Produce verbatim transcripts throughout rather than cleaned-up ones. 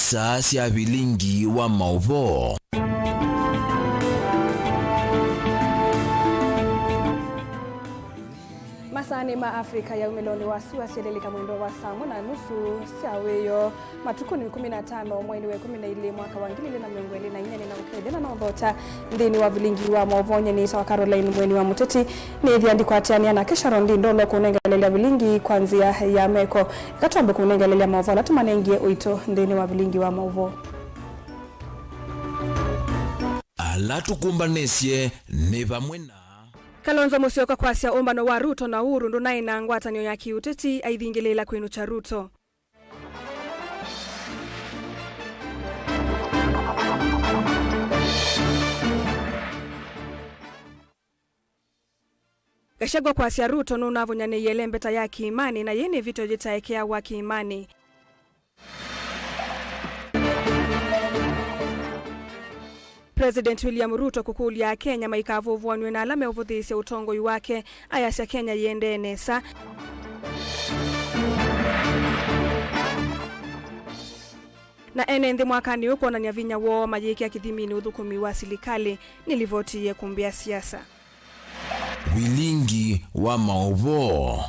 Saa sya vilingi wa maũvoo. Masaanĩ ma Africa ya umĩlonĩ wa sua syelelika mwendo wa saa mwe na nusu sya wĩoo. Matukũ nĩ ĩkũmi na atano mweinĩ wa ĩkũmi na ilĩ mwaka wa ngili ilĩ na mĩongo ĩlĩ na inya, nĩ na ũkethya na naũthokya nthĩnĩ wa vilingi wa maũvoo. Nyie nĩtawa Caroline Mweni wa Mũteti. Nĩthĩa ndikwatĩanĩa nake Sharon Ndindolo kũnengelelya vilingi kwa nzĩa ya meko. Eka twambe kũnengelelya maũvoo ala tũmanengie ũito nthĩnĩ wa vilingi wa maũvoo. Ala tũkũmbanĩsye nĩ vamwe na Kalonzo Musyoka kwasya ũmbano wa Ruto na Uhuru ndũnaĩ na ngwatanĩo ya kĩũteti, aithingĩlĩĩla kwĩnũkya Ruto. Gachagua kwasya Ruto nũnavũnyanĩie ĩlembeta ya kĩĩmanĩ, na yĩĩ nĩ ĩvĩtyo yĩtaekeawa kĩĩmanĩ. President William Ruto kũkũlya Akenya maikavũvũanw'e na ala meũvũthĩĩsya ũtongoi wake, ayasya Kenya yĩendee nesa. Na ene nthĩ mwakanĩ ũyũ kwonany'a vinya woo mayĩkĩa kĩthiminĩ ũthũkũmi wa silikalĩ, nĩ livoti yĩkũmbĩa siasa. Vilingi wa maũvoo.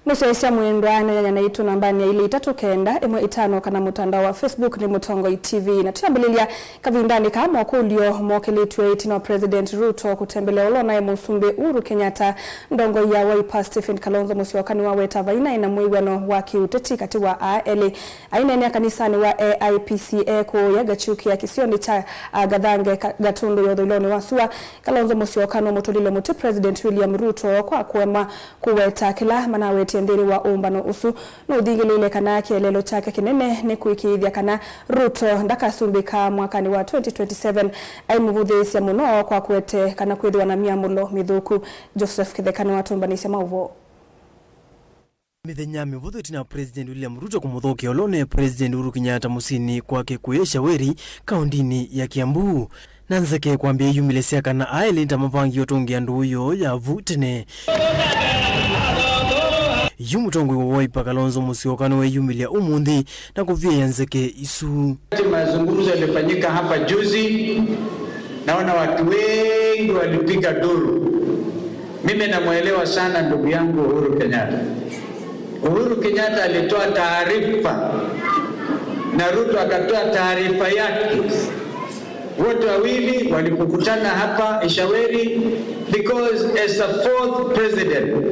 Mũsyaĩĩsya mwendwa, nenany'a naitũ nambanĩ ya ilĩ itatũ kenda ĩmwe itano kana mũtandao wa Facebook nĩ Mũtongoi T V. Na twĩambĩlĩlya kavindanĩ kaa mokũlyo mokĩlĩtw'e ĩtina wa President Ruto kũtembelea ũla ũnaĩ Mũsumbĩ Uhuru Kenyatta, ndongoi ya Wiper Stephen Kalonzo Musyoka nĩwaweta vainaĩ na mwĩw'ano wa kĩũteti katĩ wa aa elĩ. Aineenea kanisanĩ wa A I P C A kũũya Gachukia kĩsionĩ kya, a, Gathange ka-, Gatundu ya ũthũĩlonĩ wa sua, Kalonzo Musyoka nũmũtũlile mũtĩ President William Ruto kwa kũema kũweta kĩla manawetie nthĩnĩ wa ũmbano ũsu. Nũthingĩlĩĩle kana kĩeleelo kyake kĩnene nĩ kũĩkĩĩthya kana Ruto ndakasumbĩka mwakanĩ wa twenty twenty-seven, aimũvũthĩĩsya mũno kwa kũete kana kwĩthĩwa na myamũlo mĩthũku. Joseph Kĩtheka nĩwatũmbanĩsya maũvoo. Mĩthenya mĩvũthũ ĩtina wa President William Ruto kũmũthokea ũla ũnaĩ President Uhuru Kenyatta mũsyĩnĩ kwake kũya Ishaweri, kaũndĩnĩ ya Kiambu, na nzeke kwambĩĩa iyumĩlya sya kana aa elĩ nĩtamavangie ũtũngĩa ndũũ yoo ya vu tene. Yu mũtongoi wa Wiper Kalonzo Musyoka nĩweeyumĩlya ũmũnthĩ na kũvyaĩa nzeke isu. Wakati mazungumzo yalifanyika hapa juzi, naona watu wengi walipiga nduru. Mimi namwelewa sana ndugu yangu Uhuru Kenyatta. Uhuru Kenyatta alitoa taarifa na Ruto akatoa taarifa yake. Wote wawili walikutana hapa Ishaweri because as a fourth president,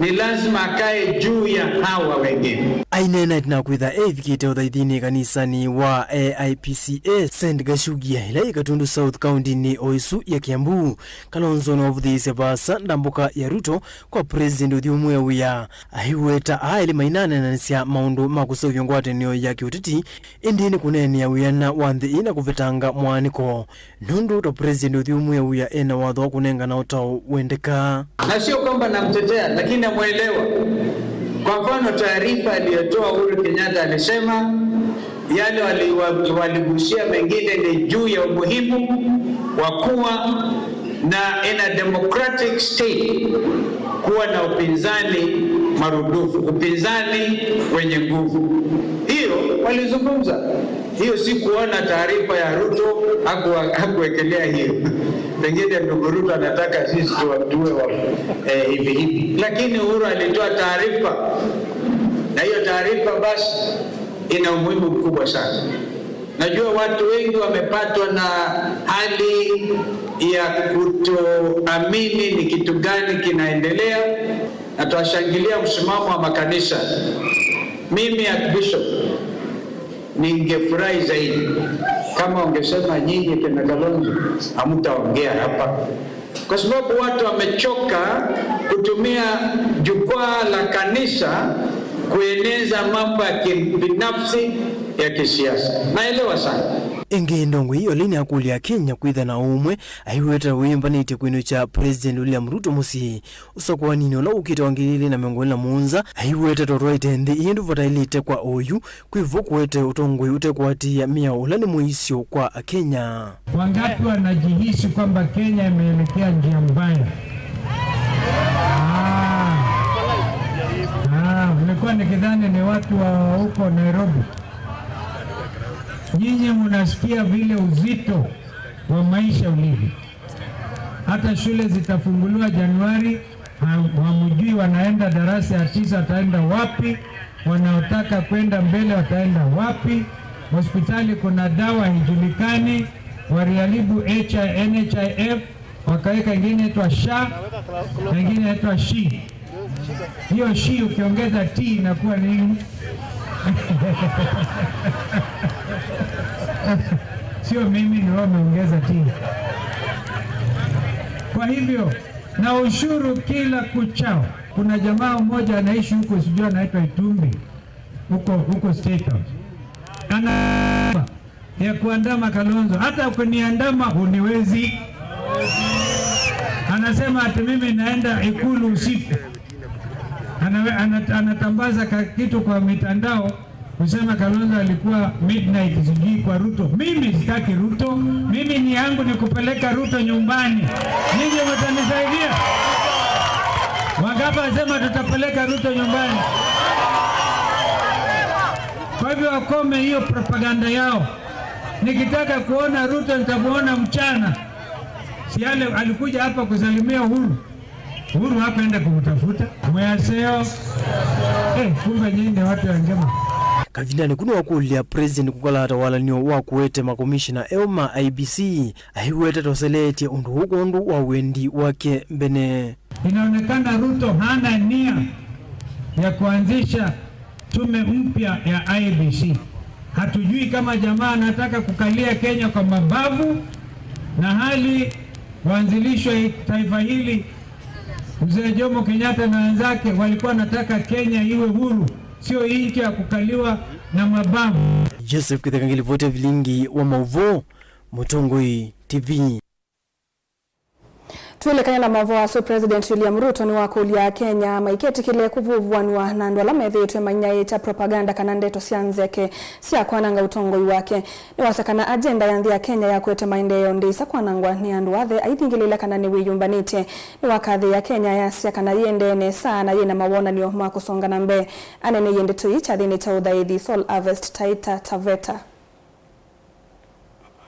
ni lazima akae juu ya hawa wengine. Aineena ĩtina wa kwĩtha eĩvikĩte ũthaithinĩ kanisanĩ wa A I P C A Saint Gachugia, ĩla yĩ Gatundu South, kaũndĩnĩ o ĩsu ya Kiambu. Kalonzo nĩwavũthĩĩsye vaasa ndambũka ya Ruto kwa President ũthyũmũe wĩa. Aiweta aa elĩ mainaneenanĩsya maũndũ ma kũseũvya ngwatanĩo ya kĩũteti, ĩndĩ nĩ kũneenea wĩana wa nthĩ ĩĩ na kũvetanga mwaanĩko. Nũndũ ta President ũthyũmũe wĩa ena watho wa kũnengana ũtao wendekaa. Na sio kwamba namtetea, lakini namwelewa. Kwa mfano, taarifa aliyotoa Uhuru Kenyatta, alisema yale wali-, wa-, waligusia mengine ni juu ya umuhimu wa kuwa na, in a democratic state, kuwa na upinzani marudufu, upinzani wenye nguvu. Hiyo walizungumza. Hiyo si kuona taarifa ya Ruto hakuwa-, hakuwekelea hiyo. Pengine ndugu Ruto anataka sisi tuwa-, tuwe wa, eh, hivi hivi. Lakini Uhuru alitoa taarifa. Na hiyo taarifa basi ina umuhimu mkubwa sana. Najua watu wengi wamepatwa na hali ya kutoamini ni kitu gani kinaendelea, na twashangilia msimamo wa makanisa. Mimi, Archbishop, ningefurahi zaidi kama ungesema nyinyi kina Kalonzo hamtaongea hapa, kwa sababu watu wamechoka kutumia jukwaa la kanisa kueneza mambo ya kibinafsi, ya kisiasa. Naelewa sana. Ĩngĩ, ndongoi ĩyo ĩla nĩyakũlya Akenya kwĩtha na ũmwe, aiweta wĩyũmbanĩtye kwĩnũkya President William Ruto mũsyĩ. Ũsakũaninĩ ũla ũkĩte wa ngili ilĩ na mĩongo ĩlĩ na mũonza, aiweta tũtwaĩte nthĩ ĩĩ ndũvataĩlĩte kwa oyu, kwĩ vo kũete ũtongoi ũtekũatĩĩa mĩao ũla nĩ mũisyo kwa Akenya. Wangapi wanajihisi kwamba Kenya imeelekea njia mbaya? Ah. Ah, Nilikuwa nikidhani ni watu wa huko Nairobi. Nyinyi mnasikia vile uzito wa maisha ulivyo. Hata shule zitafunguliwa Januari, ha-, hamjui wanaenda darasa ya tisa wataenda wapi, wanaotaka kwenda mbele wataenda wapi. Hospitali kuna dawa haijulikani, waliharibu H I, N H I F, wakaweka ingine inaitwa sha na ingine inaitwa shi. Hiyo shi ukiongeza T inakuwa nini? Sio mimi ndio wameongeza T. Kwa hivyo, na ushuru kila kuchao. Kuna jamaa mmoja anaishi huko, sijui anaitwa Itumbi, huko, huko State House. Ana ya kuandama Kalonzo. Hata kuniandama huniwezi. Anasema ati mimi naenda ikulu usiku. Anawe-, anat-, anatambaza ka-, kitu kwa mitandao kusema Kalonzo alikuwa midnight sijui kwa Ruto. Mimi sitaki Ruto. Mimi ni yangu ni kupeleka Ruto nyumbani. Ninyi mtanisaidia? Wangapi wasema tutapeleka Ruto nyumbani? Kwa hivyo wakome hiyo propaganda yao. Nikitaka kuona Ruto nitamuona mchana. Si ale-, alikuja hapa kusalimia Uhuru. Uhuru hakuenda kumtafuta. Mwaseo. Eh, kumbe nyinyi nĩ watu ya ngema. Kavindanĩ kũ nĩwakũlya President kũkalata walan'yo wa kũete makomishina eũ ma I E B C, aiweta toseletye ũndũ ũũ kwondũ wa wendi wake mbene. Inaonekana Ruto hana nia ya kuanzisha tume mpya ya I E B C. Hatujui kama jamaa anataka kukalia Kenya kwa mabavu, na hali waanzilishwa taifa hili, Mzee Jomo Kenyatta na wenzake walikuwa wanataka Kenya iwe huru, sio nchi ya kukaliwa na mabavu. Joseph Kitheka ngilivoti ya vilingi wa mauvoo, Mũtongoi T V. Twĩlekany'a na maũvoo asu, President William Ruto nĩwakũlya Akenya maiketĩkĩle kũvũvũanw'a na andũ ala methĩĩtwe mainyaĩĩkya propaganda kana ndeto sya nzeke sya kwananga ũtongoi wake. Nĩwasya kana agenda ya nthĩ ya Kenya ya kũete maendeeo ndĩĩsa kwanangwa nĩ andũ athe aithingĩlĩĩla kana nĩwĩyũmbanĩtye. Nĩwakathĩĩa Kenya ayasya kana yĩendee nesa na yĩna mawonany'o ma kũsonga na mbee. Aneeneie ndeto ii kyathĩnĩ kya ũthaĩthi Soul Harvest Taita Taveta.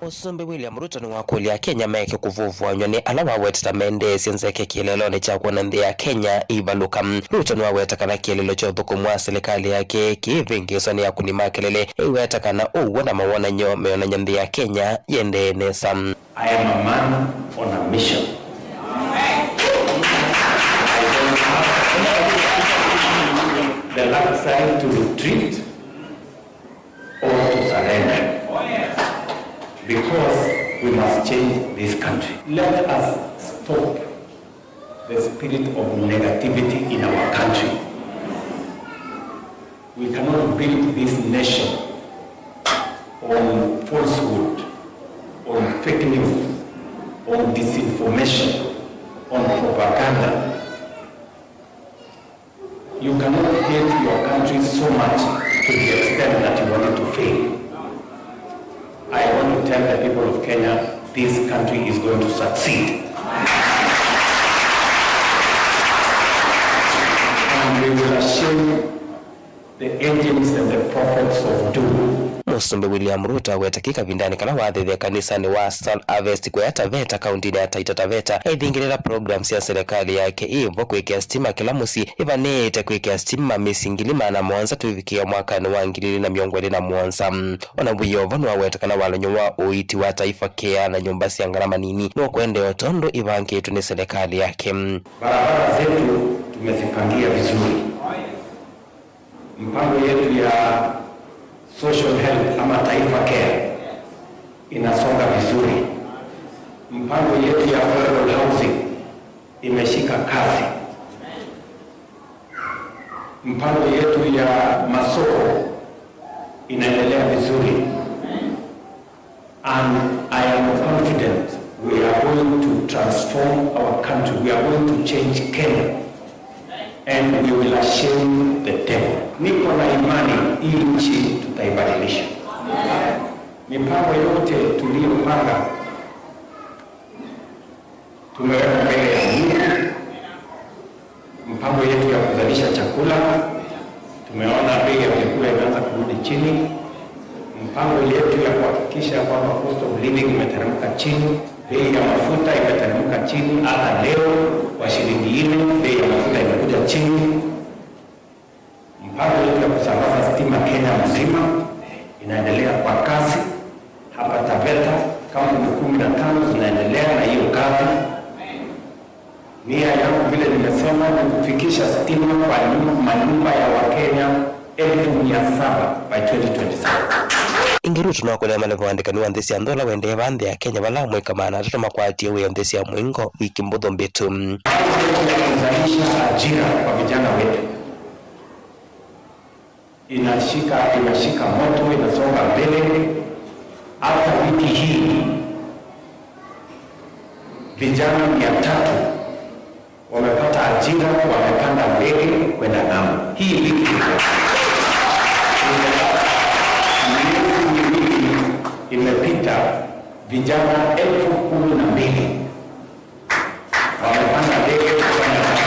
Mũsumbĩ William Ruto nĩwakũlya Akenya maeke kũvũvũanw'a nĩ ala wawetete mendeesye nzeke kĩeleelonĩ kya kwona nthĩ ya Kenya ĩivalũka. Ruto nĩwaweta kana kĩeleelo kya ũthũkũmi wa silikalĩ yake kĩivĩngĩĩswa nĩ akũni ma kelele, eiweta kana ũw'o na mawonany'o meonany'a nthĩ ya Kenya yĩendee nesa. I am a man on a mission. I don't have the luxury to retreat or to surrender, because we must change this country. Let us stop the spirit of negativity in our country. We cannot build this nation on falsehood, on fake news, on disinformation, on propaganda. You cannot hate your country so much to the extent that you want it to fail. I want to tell the people of Kenya, this country is going to succeed. And we will shame the agents and the prophets of doom. Mũsumbĩ William Ruto aweta kĩ kavindanĩ kala wathethya kanisanĩ wa Soul Harvest kũya Taveta, kauntinĩ ya Taita Taveta, aithingĩlĩla program sya silikalĩ yake ĩvo kwĩkĩa sitima kĩla mũsyĩ, ĩvanĩĩte kwĩkĩa sitima mĩsyĩ ngili maana mũonza tũivikĩĩa mwakanĩ wa ngili ilĩ na mĩongo ĩlĩ na mũonza. Ona wĩ o vo, nĩwaweta kana walany'o wa ũiiti wa Taifa Care na nyũmba sya ngalama nini nũkũendeea o tondũ ivangĩtwe nĩ silikalĩ yake. Barabara zetu tumezipangia vizuri. Mpango yetu ya social health ama Taifa Care inasonga vizuri. Mpango yetu ya affordable housing imeshika kasi. Mpango yetu ya masoko inaendelea vizuri. And I am confident we are going to transform our country. We are going to change Kenya. And we will shame the devil. Niko na imani hii nchi tutaibadilisha. Mipango yote tuliyopanga tumeweka mbele ya Mungu. Mpango yetu ya kuzalisha chakula, Tumeona bei ya vyakula imeanza kurudi chini. Mpango yetu ya kuhakikisha kwamba cost of living imeteremka chini, bei ya mafuta imeteremka chini, hata leo kwa shilingi nne bei ya mafuta imekuja chini. Mpango yetu ya kusambaza stima Kenya mzima inaendelea kwa kasi. Hapa Taveta, kaunti kumi na tano zinaendelea na hiyo kazi. Nia yangu, vile nimesema, ni kufikisha stima kwa nyum-, manyumba ya Wakenya elfu mia saba by twenty twenty-seven. Ĩngĩ, Ruto nĩwakolea maleve wa andĩkani wa nthĩ sya nthĩ ũla wendee vaa nthĩ ya Kenya, vala amũika maana atatũ makwatie wĩa nthĩ sya mũingo wiki mbũthũ mbĩtu. Kuzalisha ajira kwa vijana wetu. Inashika, inashika moto, inasonga mbele. Hata wiki hii, vijana mia tatu wamepata ajira, wamepanda ndege kwenda ng'ambo. Hii wiki, miezi miwili imepita, vijana elfu kumi na mbili wamepanda ndege kufanya kazi.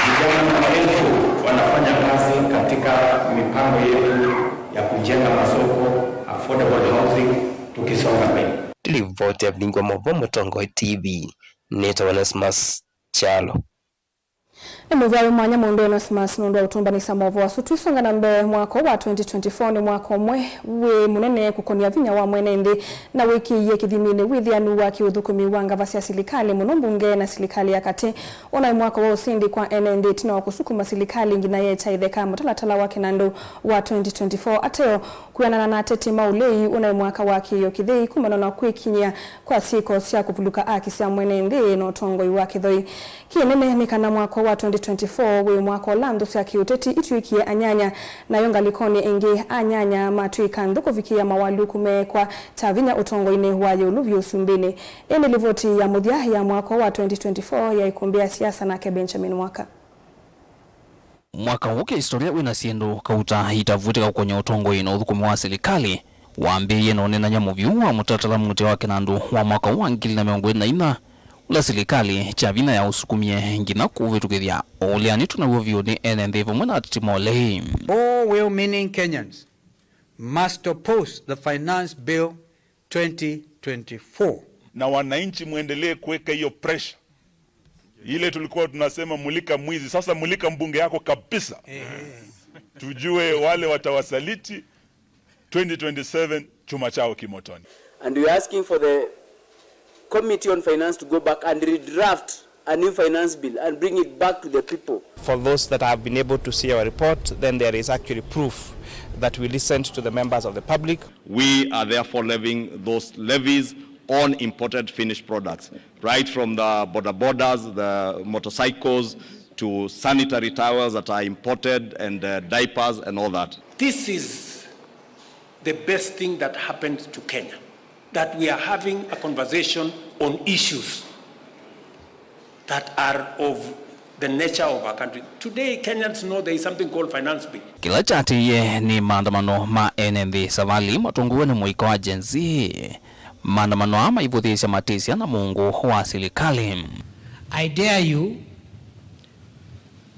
Vijana maelfu wanafanya kazi katika mipango yetu ya kujenga masoko, affordable housing, tukisonga mbele. Ripoti ya Viningwa Movo, Mũtongoi T V, nĩtawa Onesmus Kyalo. Nĩ mũvea wĩ mwanya mũndũ Onesmus nũndũ wa ũtũmbanĩsya maũvoo asu. Tũisonga na mbee, mwako wa twenty twenty-four nĩ mwako ũmwe wĩ mũnene kũkonia vinya wa mwene nthĩ na wĩkĩĩie kĩthiminĩ wĩthĩanu wa kĩũthũkũmi wa ngava sya silikalĩ, mũno mbunge na silikalĩ ya katĩ. Ũnaĩ mwako wa ũsindi kwa ene nthĩ ĩtina wa kũsukuma silikalĩ nginya yekya ĩtheka mũtalatala wa kĩnandũ wa twenty twenty-four. Ateo, kwĩanana na ateti ma ũlei, ũnaĩ mwaka wa kĩĩo kĩthei kumana na kwĩkinyĩa kwa syĩko sya kũvuluka aki sya mwene nthĩ na ũtongoi wa kĩthoi. Kĩnene nĩ kana mwako wa twenty twenty-four wĩ mwako ũla nthũ sya kĩũteti itw'ĩkie anyanya, nayo ngalĩkonĩ ĩngĩ anyanya matw'ĩka nthũ kũvikĩĩa mawalyũku meekwa kya vinya ũtongoinĩ wa ĩũlũ vyũ ũsumbĩnĩ. Ĩĩ nĩ livoti ya mũthya ya mwako wa twenty twenty-four ya ĩkũmbĩ ya siasa nake Benjamin Mwaka. Mwaka ũũ kĩhistoria wĩna syĩndũ kauta itavw'ĩkĩte kũkonya ũtongoi na ũthũkũmi wa silikalĩ, wambĩĩie na ũneenany'a mũvyũ wa mũtalatala mũteo wa kĩnandũ wa mwaka ũũ wa ngili na mĩongo ĩlĩ na inya, ũla silikalĩ kya vinya yaũsukumie nginya kũvĩtũkĩthya. Ũleani twĩ naw'o vyũ nĩ ene nthĩ vamwe na ateti ma ũlei. All well-meaning Kenyans must oppose the Finance Bill twenty twenty-four. Na wananchi, mwendelee kuweka hiyo pressure. Ile tulikuwa tunasema mulika mwizi, sasa mulika mbunge yako kabisa. Tujue wale watawasaliti twenty twenty-seven, chuma chao kimotoni. And we are asking for the Committee on Finance to go back and redraft a new finance bill and bring it back to the people. For those that have been able to see our report, then there is actually proof that we listened to the members of the public. We are therefore levying those levies on imported finished products, right from the boda bodas, the motorcycles, to sanitary towels that are imported, and, uh, diapers and all that. This is the best thing that happened to Kenya, that we are having a conversation on issues that are of the nature of our country. Today, Kenyans know there is something called finance bill. Kĩla kyatĩĩe nĩ maandamano ma ene nthĩ savalĩ matongoew'e nĩ mũika wa Gen Z. Maandamano aa maivũthĩĩsya matĩsya na mũungu wa silikalĩ. I dare you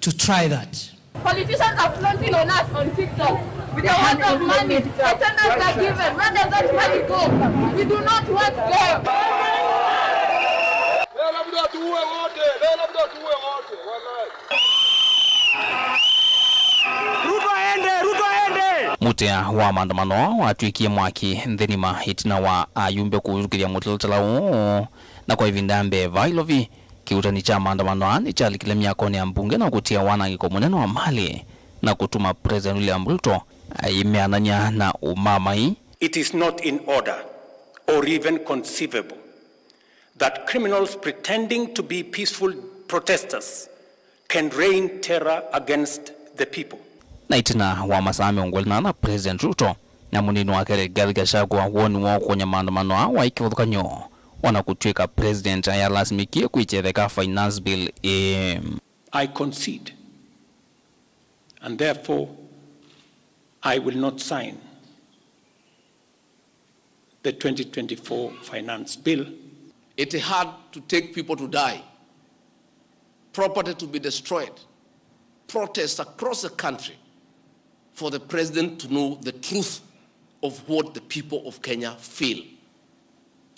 to try that. Politicians are flaunting on us on TikTok with the amount of money, the tenders they're given. Where does that money go? We do not want them. Leo labda tuue wote, leo labda tuue wote, wallahi. Ruto aende, Ruto aende! Mũtĩa wa maandamano aa watw'ĩkie mwaki nthĩ nima ĩtina wa ayumbe kũvĩtũkĩthya mũtalatala ũũ, na kwa ĩvinda ya mbee vaa Ilovi, kĩuutani kya maandamano aa nĩkyalikile myakonĩ ya mbunge na kũtia wanangĩko mũnene wa malĩ na kũtuma President William Ruto ayĩmeanany'a na ũmamai. It is not in order or even conceivable that criminals pretending to be peaceful protesters can rain terror against the people. Na ĩtina wa masaa mĩongo ĩlĩ na ana, President Ruto na mũnini wake Rigathi Gachagua woni woo kũkonya maandamano aa waĩ kĩvathũkany'o, ona kũtw'ĩka President ayalasimĩkie kwĩkya ĩtheka Finance Bill ĩĩ. I concede, and therefore I will not sign the twenty twenty-four Finance Bill. It had to take people to die, property to be destroyed, Protests across the country for the president to know the truth of what the people of Kenya feel.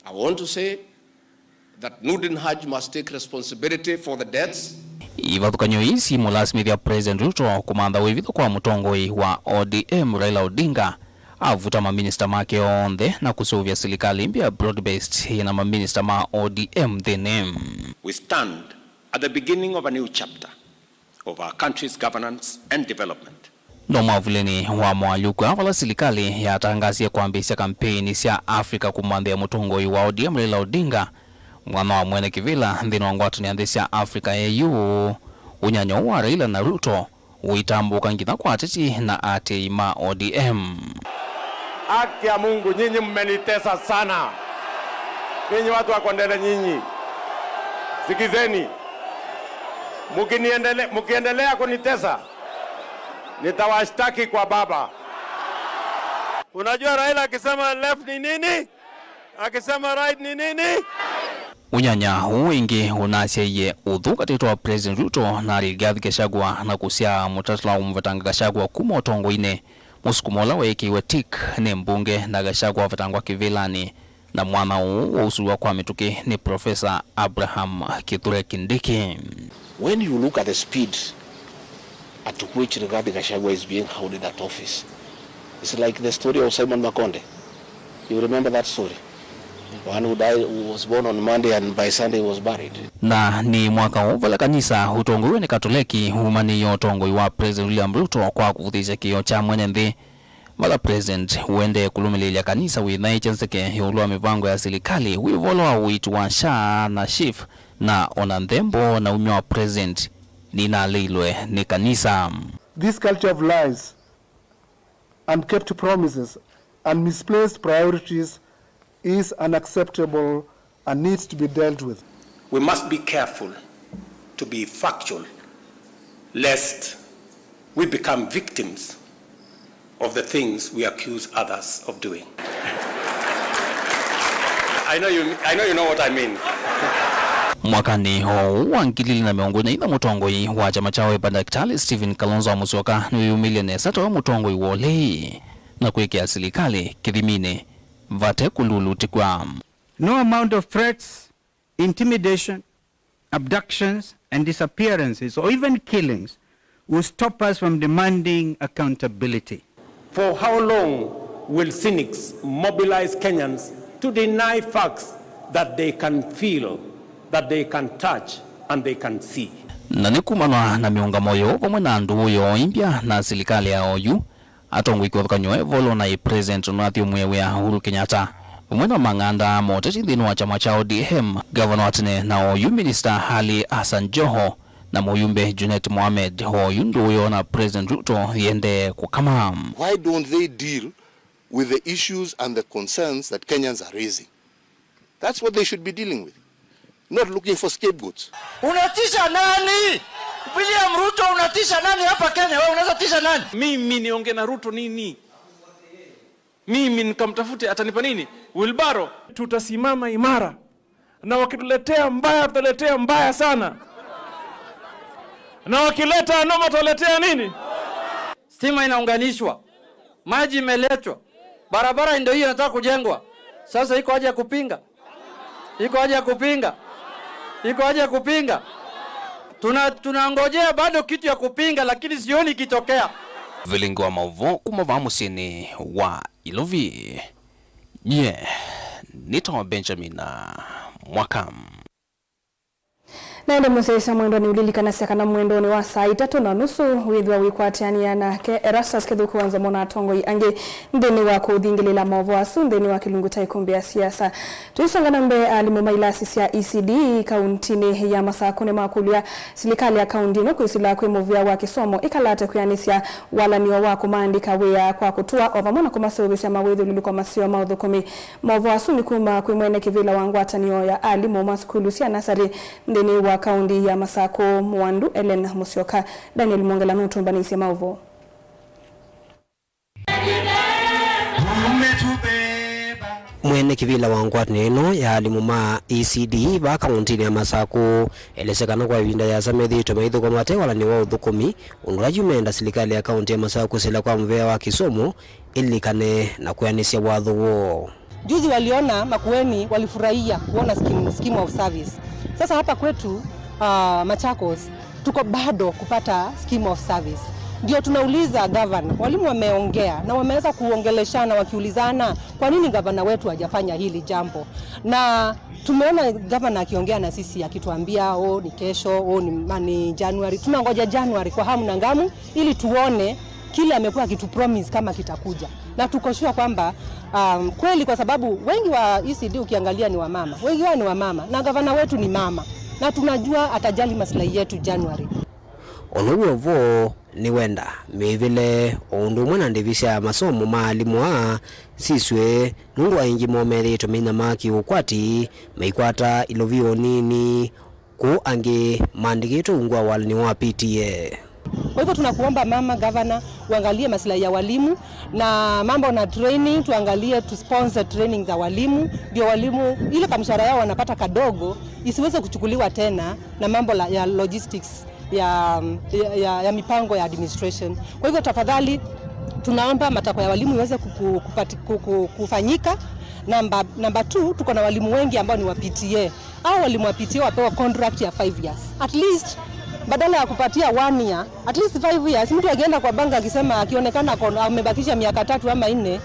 I want to say that Noordin Haji must take responsibility for the deaths. Ivathũkany'o ii simũlasimĩthya President Ruto kũmantha wĩvitho kwa mũtongoi wa O D M Raila Odinga, avuta maminista make onthe na kũseũvya silikalĩ mbya broad-based yĩna maminista ma O D M nthĩnĩ. We stand at the beginning of a new chapter of our country's governance and development. No mwavulĩnĩ wa moalyũku aa vala silikalĩ yatangasie kwambĩĩsya kampeini sya Africa kũmanthĩa mũtongoi wa O D M Raila Odinga, mwana wa mwene kĩvĩla nthĩnĩ wa ngwatanĩo ya nthĩ sya Africa A U, ũnyanya ũũ wa Raila na Ruto ũitambũka nginya kwa ateti na aatĩĩi ma O D M. Haki ya Mungu, nyinyi mmenitesa sana. Nyinyi watu wa Kondele nyinyi. Sikizeni. Mkiniendele-, mkiendelea kunitesa, nitawashtaki kwa baba. Unajua Raila akisema left ni nini? Akisema right ni nini? Ũnyanya ũũ ĩngĩ ũnasyaie ũthũkanĩtwe wa President Ruto na Rigathi Gachagua na kũsyaa mũtalatala wa kũmũvetanga Gachagua kuma ũtongoinĩ, mũsukumo ũla weekĩiwe tick nĩ mbunge na Gachagua avetangwa kĩvĩlanĩ na mwanya ũũ wa ũsũvĩwa kwa mĩtũkĩ nĩ Professor Abraham Kithure Kindiki. When you look at the speed at which Rigathi Gachagua is being held in that office, it's like the story of Simon Makonde. You remember that story? One who died, who was born on Monday and by Sunday was buried. Na nĩ mwaka ũũ vala kanisa ũtongoiwe nĩ Katoleki umanĩie ũtongoi wa President William Ruto kwa kũvũthĩĩsya kĩĩo kya mwene nthĩ, vala President ũendee kũlũmĩlĩĩlya kanisa wĩthaĩĩkya nzeke ĩũlũ wa mĩvango ya silikalĩ, wĩvolo wa ũiiti wa SHA na SHIF, na ona nthembo na umya wa President nĩnaleilwe nĩ kanisa. This culture of lies, unkept promises, and misplaced priorities is unacceptable and needs to be dealt with. We must be careful to be factual, lest we become victims of the things we accuse others of doing. I know you, I know you know what I mean. Mwakanĩ o ũũ wa ngili ilĩ na mĩongo ĩna na ĩna, mũtongoi wa kyama kya Wiper Daktari Stephen Kalonzo Musyoka nĩwĩyumĩlye nesa ta we mũtongoi wa ũlei na kwĩkĩa silikalĩ kĩthiminĩ vate kũlulutĩkw'a. No amount of threats, intimidation, abductions, and disappearances, or even killings, will stop us from demanding accountability. For how long will cynics mobilize Kenyans to deny facts that they can feel, that they can touch, and they can see? Na nĩ kumanwa na mĩũngamo yoo vamwe na ndũũ yoo imbya na silikalĩ ya oyu, atongoi kĩvathũkany'o ĩvolo na ĩ President ũnathyũmũe wĩa Uhuru Kenyatta, vamwe na mang'anda ma ũteti nthĩnĩ wa kyama kya O D M, ngavana wa tene na oyu Minista Ali Hassan Joho, na mũyumbe Junet Mohamed, oyu ndũũ yoo na President Ruto yĩendee kũkama. Why don't they deal with the issues and the concerns that Kenyans are raising? That's what they should be dealing with, not looking for scapegoats. Unatisha nani? William Ruto, unatisha nani hapa Kenya? Wewe unaweza tisha nani? Mimi niongee na Ruto nini? Mimi nikamtafute, atanipa nini? Wheelbarrow? Tutasimama imara. Na wakituletea mbaya, tutaletea mbaya sana. Na wakileta noma, tutaletea nini? Stima inaunganishwa. Maji imeletwa. Barabara ndio hiyo inataka kujengwa. Sasa iko haja ya kupinga? Iko haja ya kupinga? Iko haja ya kupinga? Tuna-, tunangojea bado kitu ya kupinga, lakini sioni ikitokea. Vilingi wa maũvoo kuma vaa mũsyĩnĩ wa Ilovi. Nyie nĩtawa Benjamin Mwaka. Na ĩndĩ mũsyaĩĩsya mwendwa, nĩũlilikanasya kana mwendonĩ wa saa itatũ na nusu wĩthĩwa wĩkwatĩanĩa nake Erastus Kĩthũku wa Nzomo na atongoi angĩ nthĩnĩ wa kũthingĩlĩla maũvoo asu nthĩnĩ wa kĩlungu kya ĩkũmbĩ ya siasa. Tũisonga na mbee, alimũ ma ilasi sya E C D kauntinĩ ya Masakũ nĩmakũlya silikalĩ ya kaunti ĩno kwĩsĩla kwĩ mũvĩa wa kĩsomo ĩkalate kwĩanĩsya walanĩo wa kũmaandĩka wĩa kwa kũtũa, o vamwe na kũmaseũvĩsya mawĩthĩlũlũko maseo ma ũthũkũmi. Maũvoo asu nĩ kuma kwĩ mwene kĩvĩla wa ngwatanĩo ya alimũ ma sukulu sya nasarĩ nthĩnĩ wa kaunti ya Masakũ, Mũandu Ellen Musyoka. Daniel Mwongela nũtũmbanĩisye maũvoo. Umetubeba. Mwene kĩvĩla wa ngwatanĩo ĩno ya alimũ ma E C D vaa kaũntĩnĩ ya Masakũ elesya kana kwa ĩvinda yĩasa methĩĩtwe maithũkũma mate walani wa ũthũkũmi, ũndũ ũla yu meenda silikalĩ ya kaũntĩ ya Masakũ kwĩsĩla kwa mũvea wa kĩsomo ĩlilikane na kwĩanĩsya watho woo. Juzi waliona Makueni, walifurahia kuona scheme, scheme of service. Sasa hapa kwetu, ah, Machakos, tuko bado kupata scheme of service. Ndio tunauliza gavana, walimu wameongea na wameweza kuongeleshana wakiulizana kwa nini gavana wetu hajafanya hili jambo. Na tumeona gavana akiongea na sisi akituambia, "Oh, ni kesho, oh, ni, ma-, ni January." Tunangoja January kwa hamu na ngamu ili tuone kile amekuwa akitupromise kama kitakuja. Na tuko sure kwamba, um, kweli, kwa sababu wengi wa E C D ukiangalia ni wamama, wengi wao ni wamama, na gavana wetu ni mama, na tunajua atajali maslahi yetu January. Ona w'o vo nĩwenda mĩvĩle o ũndũ ũmwe na ndĩvi sya masomo ma alimũ aa sisw'e, nũndũ aingĩ moo methĩĩtwe mainyama kĩũkwati, maikwata ilovio nini, kũu angĩ maandĩkĩtwe ungu wa walani wa P T A. Kwa hivyo tunakuomba mama gavana, uangalie maslahi ya walimu na mambo na training, tuangalie tu sponsor training za walimu, ndio walimu ile kamshahara yao wanapata kadogo isiweze kuchukuliwa tena na mambo la, ya logistics ya, ya, ya, ya mipango ya administration. Kwa hivyo tafadhali tunaomba matakwa ya walimu iweze kuku-, kupati-, kuku-, kufanyika. Namba, namba two, tuko na walimu wengi ambao ni wa P T A. Hao walimu wa P T A wapewa contract ya five years. At least, badala ya kupatia one year, at least five years. Mtu akienda kwa bank akisema, akionekana ako-, amebakisha miaka tatu ama nne,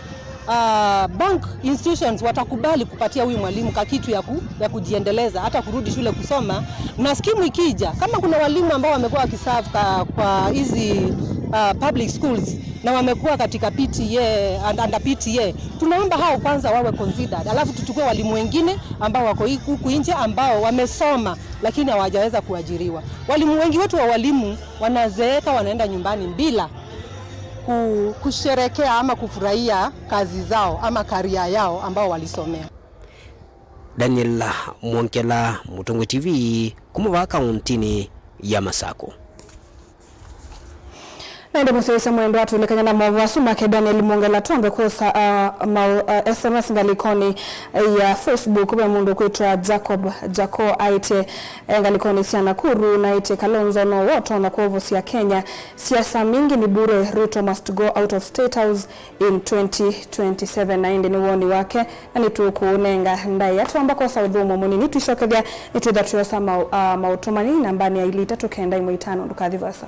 ah, bank institutions watakubali kupatia huyu mwalimu kakitu ya ku-, ya kujiendeleza, hata kurudi shule kusoma. Na scheme ikija, kama kuna walimu ambao wamekuwa wakiserve ka-, kwa hizi, ah, public schools na wamekuwa katika P T A, and, under P T A, tunaomba hao kwanza wawe considered, alafu tuchukue walimu wengine ambao wako hi-, huku nje ambao wamesoma lakini hawajaweza kuajiriwa. Walimu wengi wetu wa walimu wanazeeka, wanaenda nyumbani bila ku-, kusherekea ama kufurahia kazi zao ama career yao ambao walisomea. Daniel Mwongela, Mũtongoi T V, kuma vaa kaũntĩnĩ ya Masakũ. Na ĩndĩ mũsyaĩĩsya mwendwa, atũlĩkany'a na maũvoo asu make Daniel Mwongela, twambe kwosa, ah, mau-, ah, S M S ngalĩkonĩ ya Facebook. Ve mũndũ ũkwĩtwa Jacob Jako aĩtye, eh, ngalĩkonĩ sya Nakuru, naĩtye, Kalonzo no wotonya kwovosya Kenya. Siasa mingi ni bure, Ruto must go out of State House in twenty twenty-seven. Na ĩndĩ nĩ woni wake, na nĩtũkũũnenga ndaĩa. Twamba kwosa ũthũmũo mũnini, twĩsyokethya nĩtwĩtha twĩosa mau-, ah, maũtũmani nambanĩ ya ilĩ itatũ kenda ĩmwe itano. Ndũkathi vasa.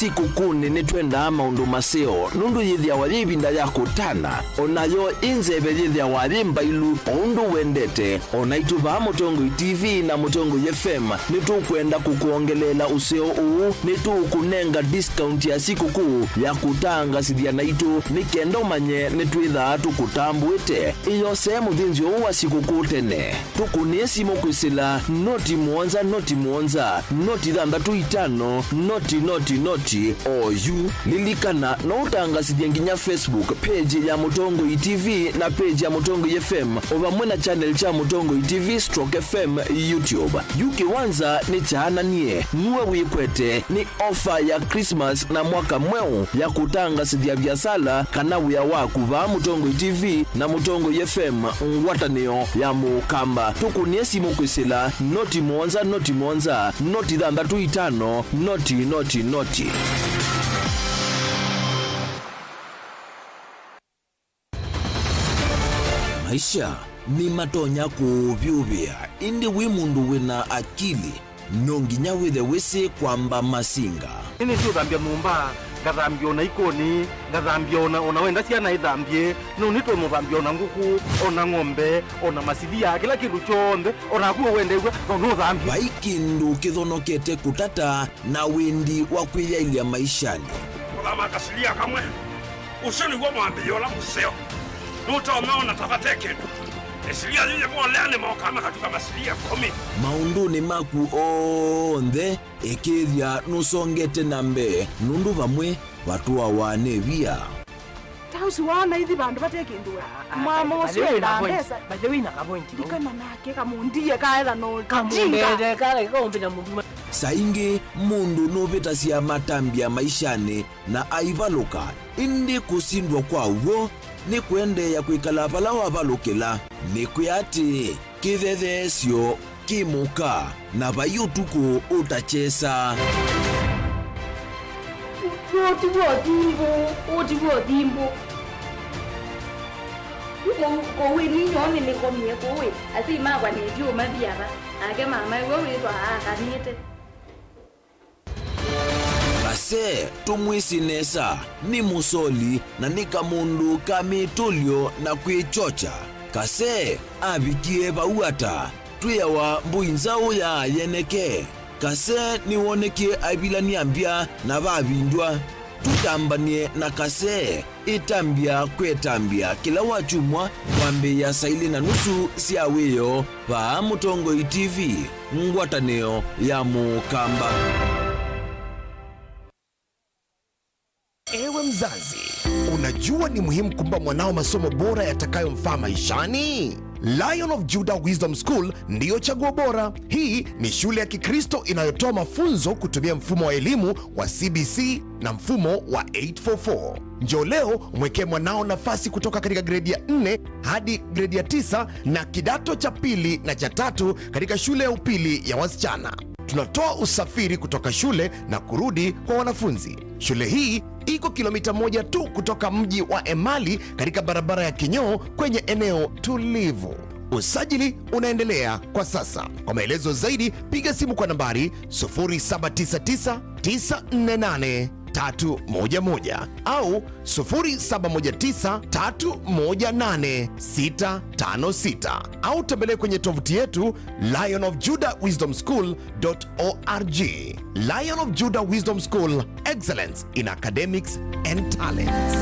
Sikũkũnĩ nĩtwendaa maũndũ maseo, nũndũ yĩthĩawa yĩ ĩvinda ya kũtana. O nayo ĩ nzeve yĩthĩawa yĩ mbailu, o ũndũ wendete. O naitũ vaa Mũtongoi T V na Mũtongoi F M nĩtũkwenda kũkwongeleela ũseo ũũ. Nĩtũũkũnenga discount ya sikũkũ ya kũtangasĩthya naitũ, nĩ kenda ũmanye nĩtwĩthaa tũkũtambũĩte. Ĩyosee mũthĩnzĩo ũũ wa sikũkũ tene. Tũkũnĩe simũ kwĩsĩla noti mũonza, noti mũonza, noti thanthatũ itano, noti, noti, noti, o yu. Lilikana, no ũtangasĩthye nginya Facebook page ya Mũtongoi T V na page ya Mũtongoi F M, o vamwe na channel kya Mũtongoi T V stroke F M YouTube. Yu kĩwanza nĩ kyaananie, nue wĩkwete, nĩ ofa ya Christmas na mwaka mweũ ya kũtangasĩthya viasala kana wĩa waku vaa Mũtongoi T V na Mũtongoi F M, ngwatanĩo ya Mũkamba. Tũkũnĩe simũ kwĩsĩla noti mũonza, noti mũonza, noti thanthatũ itano, noti, noti, noti. Maisha nĩmatonya kũũvyũvĩa, ĩndĩ wĩ mũndũ wĩna akili, no nginya wĩthe wĩsĩ kwamba masinga. Nĩnĩsĩ ũthambya nyũmba, ngathambya ona ikoni, ngathambya ona, ona wenda syana ithambye, no nĩtwe mũthambya ona ngũkũ, ona ng'ombe, ona masilia, kĩla kĩndũ kyonthe, o naku ũwendew'a, no nũthambye. Vai kĩndũ kĩthonokete kũtata na wendi wa kwĩyaĩlya maishanĩ. Kũthama kasilia kamwe. Ũsu nĩw'o mwambĩĩo ũla mũseo. Nũtonya ona ta vate kĩndũ. Ĩsilia yĩyĩvolea nĩmokaa makatuka masilia ĩkũmi. Maũndũnĩ maku onthe, ĩkĩĩthya nũsongete na mbee, nũndũ vamwe vatũawa nĩ via. Ta ũsu waona ithi vandũ vate kĩndũ we. Ah, ah, mama by the ũsu way, ena na point, mbesa. By the way, na ka point vau. Ndikana nake kamundie kaetha no jinga. Kamundete kala kaumbi na mũndũ. Saa ingĩ mũndũ nũvĩtasya matambya maishanĩ na aivalũka, ĩndĩ kũsindwa kwa w'o nĩ kũendeea kwĩkala vala wavalũkĩla. Nĩkwĩa atĩĩ, kĩthetheesyo kĩ mũka, na vai ũtukũ ũtakyesa. Ũũ ti w'o thimbũ, ũũ ti w'o thimbũ. Kũu, kũu ĩ ninyoo nĩnĩkomie kũu ĩ, asyai makwa nĩtyo mathi ava, nake mama ĩwe wĩtwa aakanĩte. Kase tũmwĩsĩ nesa, nĩ mũsoli na nĩ kamũndũ ka mĩtũlyo na kwĩkyokya. Kase avikie vau ata? Twĩawa mbũi nzaũ ya yeneke. Kase nĩwonekie aivilany'a mbya na vavindwa. Tũtambany'e na Kase ĩtambya kwĩ ĩtambya kĩla wakyumwa kwambĩĩa saa ilĩ na nusu sya wĩoo vaa Mũtongoi T V, ngwatanĩo ya Mũkamba. Ewe mzazi, unajua ni muhimu kumpa mwanao masomo bora yatakayomfaa maishani? Lion of Judah Wisdom School ndiyo chaguo bora. Hii ni shule ya Kikristo inayotoa mafunzo kutumia mfumo wa elimu wa C B C na mfumo wa eight four four. Njoo leo, mwekee mwanao nafasi kutoka katika gredi ya nne hadi gredi ya tisa na kidato cha pili na cha tatu katika shule ya upili ya wasichana. Tunatoa usafiri kutoka shule na kurudi kwa wanafunzi. Shule hii iko kilomita moja tu kutoka mji wa Emali katika barabara ya Kinyoo kwenye eneo tulivu. Usajili unaendelea kwa sasa. Kwa maelezo zaidi, piga simu kwa nambari sufuri saba tisa tisa, tisa nne nane, tatu moja moja au sufuri saba moja tisa, tatu moja nane, sita tano sita au tembelea kwenye tovuti yetu lion of judah wisdom school dot org. Lion of Judah Wisdom School, excellence in academics and talents.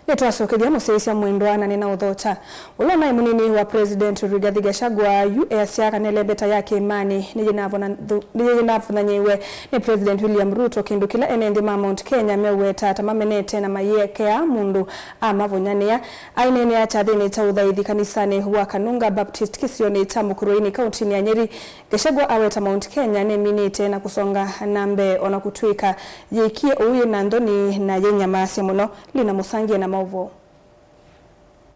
Nĩtwasũkĩthya mũsyaĩĩsya mwendwa na nĩnaũthokya. Ũla ũnaĩ mũnini wa President Rigathi Gachagua yu easya kana ĩlembeta ya kĩĩmanĩ nĩyĩnavũna-, nĩyĩnavũnanyĩiwe nĩ President William Ruto, kĩndũ kĩla ene nthĩ ma Mount Kenya meũweta ta mamenete na mayĩekea mũndũ amavũnyanĩa. Aineenea kyathĩnĩ kya ũthaithi kanisanĩ wa Kanunga Baptist kĩsionĩ kya Mũkũrũinĩ kauntinĩ ya Nyeri, Gachagua aweta Mount Kenya nĩminĩte na kũsonga na mbee, o na kũtw'ĩka yĩkie ũu yĩ na nthoni na yĩnyamaasya mũno. Lina Mũsangie na maũvoo.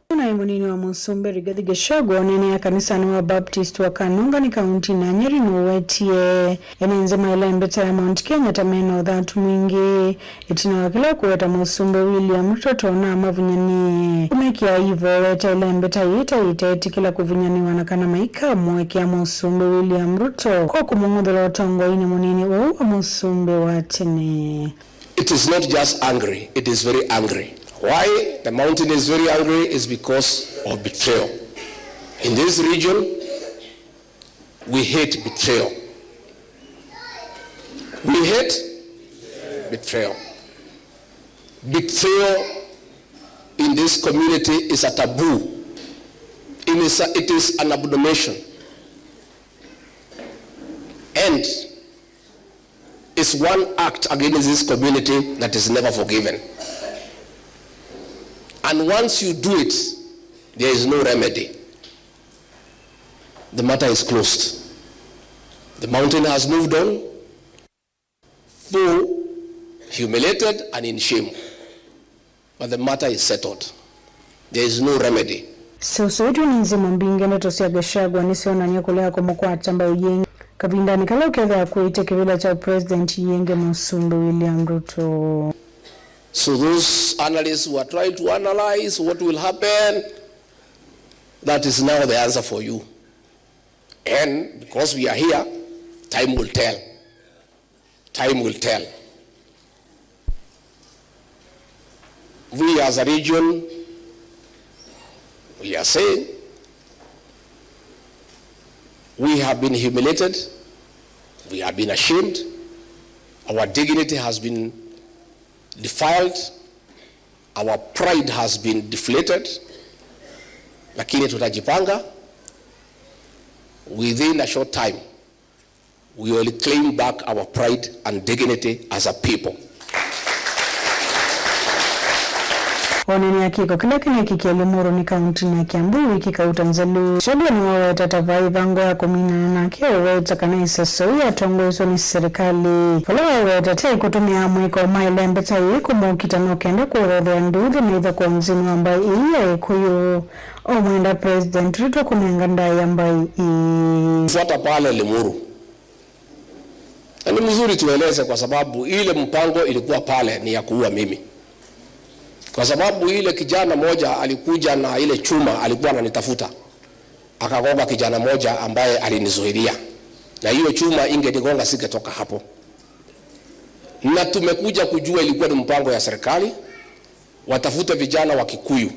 Naĩ mũnini wa mũsumbĩ Rigathi Gachagua ũneenea kanisanĩ wa Baptist wa Kanunga nĩ kauntinĩ ya Nyeri nũwetie ene nthĩ ma ĩlembeta ya Mount Kenya ta mena ũthatu mwingĩ. Ĩtina wa kĩla kũweta mũsumbĩ William Ruto tona mavũnyanĩe kũmekĩa ivo, weta ĩlembeta yĩĩ ta ĩteetĩkĩla kũvũnyanĩwa na kana maikamũekea mũsumbĩ William Ruto kwa kũmũng'uthũla ũtongoinĩ mũnini ũũ wa mũsumbĩ wa tene. It is not just angry, it is very angry. Why the mountain is very angry is because of betrayal. In this region, we hate betrayal. We hate betrayal. Betrayal in this community is a taboo. It is a, it is an abomination. And is one act against this community that is never forgiven. And once you do it, there is no remedy. The matter is closed. The mountain has moved on, though humiliated and in shame. But the matter is settled. There is no remedy. Seũseũĩtw'e nĩ nzimo mbingĩ, ndeto sya Gachagua nĩsyonany'a kũlea kũmũkwata mbau yĩngĩ kavindanĩ kala ũkethĩa kũĩte kĩvĩla kya president yĩngĩ mũsumbĩ William Ruto. So those analysts who are trying to analyze what will happen, that is now the answer for you. And because we are here, time will tell. Time will tell. We as a region, we are saying, we have been humiliated, we have been ashamed, our dignity has been defiled, our pride has been deflated, lakini tutajipanga, Within a short time, we will claim back our pride and dignity as a people. Onania kĩko kĩla kĩneekikie Limuru nĩ kauntinĩ ya Kiambu wiki kauta nzelu. Shadua nĩwaweta ta vai ĩvango ya kũminana nake, ũweta kana ĩseso ĩĩ yatongoeswe nĩ serikali. Vala waweta ta ĩkũtũmĩa amũika ũmaĩle mbeta ĩĩ kũmũkita no kenda kũorothea nduthi na ithokoo nzĩnĩ wa mbaĩ ĩĩ ya Ĩkũyũ. Omwenda President Ruto kũnenga ndaĩa mbaĩ ĩĩ. Fuata pale Limuru. Na ni mzuri tueleze, kwa sababu ile mpango ilikuwa pale ni ya kuua mimi. Kwa sababu ile kijana moja alikuja na ile chuma, alikuwa ananitafuta. Akagonga kijana moja ambaye alinizuilia. Na hiyo chuma ingenigonga, singetoka hapo. Na tumekuja kujua ilikuwa ni mpango ya serikali, watafute vijana wa Kikuyu.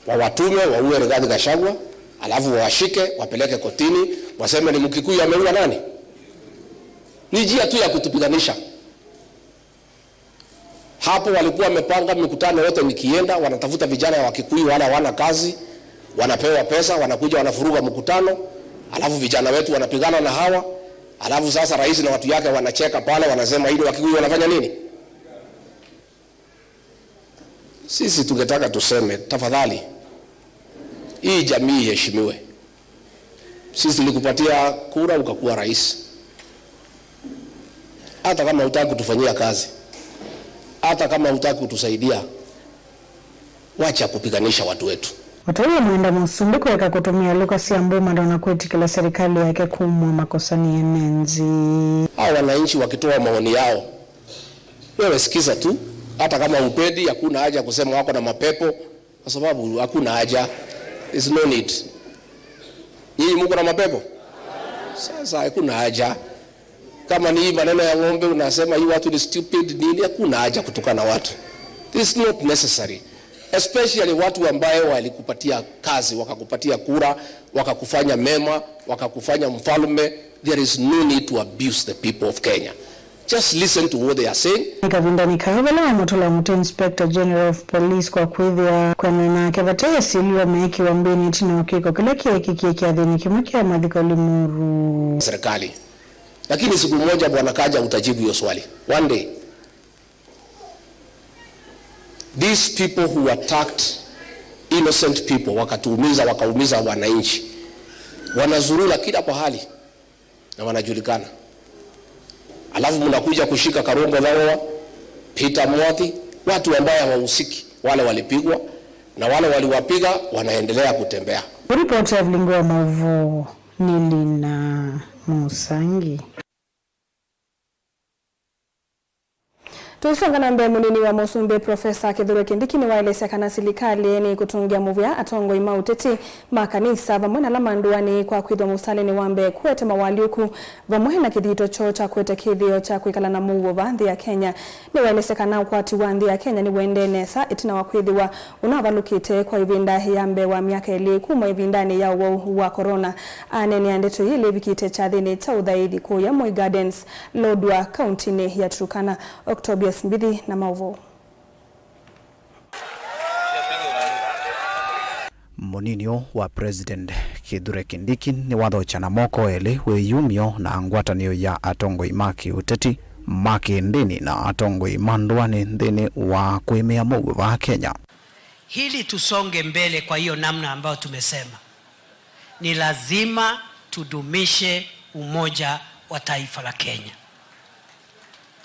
Wawatume, waue Rigathi Gachagua, alafu wawashike, wapeleke kotini, waseme ni Mkikuyu ameua nani? Ni njia tu ya kutupiganisha. Hapo walikuwa wamepanga mikutano yote, nikienda, wanatafuta vijana wa Kikuyu wale hawana kazi, wanapewa pesa, wanakuja wanafuruga mkutano, alafu vijana wetu wanapigana na hawa, alafu sasa rais na watu yake wanacheka pale, wanasema, "Hii ni Wakikuyu wanafanya nini?" Sisi tungetaka tuseme, tafadhali, hii jamii iheshimiwe. Sisi tulikupatia kura ukakuwa rais. Hata kama hutaki kutufanyia kazi, hata kama hutaki kutusaidia, wacha kupiganisha watu wetu. Mũtũi Mwenda Mũsumbĩ kũeka kũtũmĩa lũka sya mbumano na kwĩtĩkĩla serikali yake kumw'a makosanĩ ene nzĩ. Hao wananchi wakitoa maoni yao, wewe sikiza tu, hata kama hupendi, hakuna haja kusema wako na mapepo, kwa sababu hakuna haja. There's no need. Nyinyi muko na mapepo? Sasa hakuna haja. Kama ni hii maneno ya ng'ombe unasema hii watu ni stupid nini, hakuna haja kutukana watu. This is not necessary. Especially watu ambaye walikupatia kazi, wakakupatia kura, wakakufanya mema, wakakufanya mfalme. There is no need to abuse the people of Kenya. Just listen to what they are saying. Nĩ kavindanĩ kaa vala wamũtũla mũtĩ Inspector General of Police kwa kwĩthĩa kwendana nake vate ĩsilĩlo meekĩwa mbĩnĩ ĩtina wa kĩko kĩla kyeekĩkie kĩathinĩ kĩmwe kya mathiko Limuru. Serikali. Lakini siku moja, Bwana Kaja, utajibu hiyo swali. One day. These people who attacked innocent people, wakatuumiza, wakaumiza wananchi, wanazurura kila pahali na wanajulikana. Alafu mnakuja kushika Karongo Thaw'awa, Peter Mwathi, watu ambaye hawahusiki, wale walipigwa na wale waliwapiga wanaendelea kutembea. Ripoti ya Vilingi wa Mauvoo nĩ Lina Musangi. Tũisonga na mbee, mũnini wa mũsumbĩ Profesa Kithure Kindiki nĩwaelesya kana silikalĩ nĩkũtũngĩa mũvea atongoi ma ũteti, ma kanisa, vamwe na ala ma ndũanĩ kwa kwĩthwa mũsalĩnĩ wa mbee kũete mawalyũku, vamwe na kĩthito kyoo kya kũete kĩthĩo kya kwĩkala na mũuo vaa nthĩ ya Kenya. Nĩwaelesya kana ũkwati wa nthĩ ya Kenya nĩũendee nesa ĩtina wa kwĩthĩwa ũnavalũkĩte kwa ĩvinda ya mbee wa myaka ĩlĩ kuma ĩvindanĩ ya ũwau wa corona. Aneenea ndeto ii ĩla ĩvikĩte kyathĩnĩ kya ũthaithi kũya Moi Gardens, Lodwar, kauntinĩ ya Turkana. Octobius Mbithi na maũvoo. Mũnini ũũ wa President Kithure Kindiki nĩwathokya na moko elĩ wĩyumyo na ngwatanĩo ya atongoi ma kĩũteti, ma kĩndĩni na atongoi ma ndũanĩ nthĩnĩ wa kũĩmĩa mũuo vaa Kenya. Ili tusonge mbele kwa hiyo namna ambayo tumesema, ni lazima tudumishe umoja wa taifa la Kenya.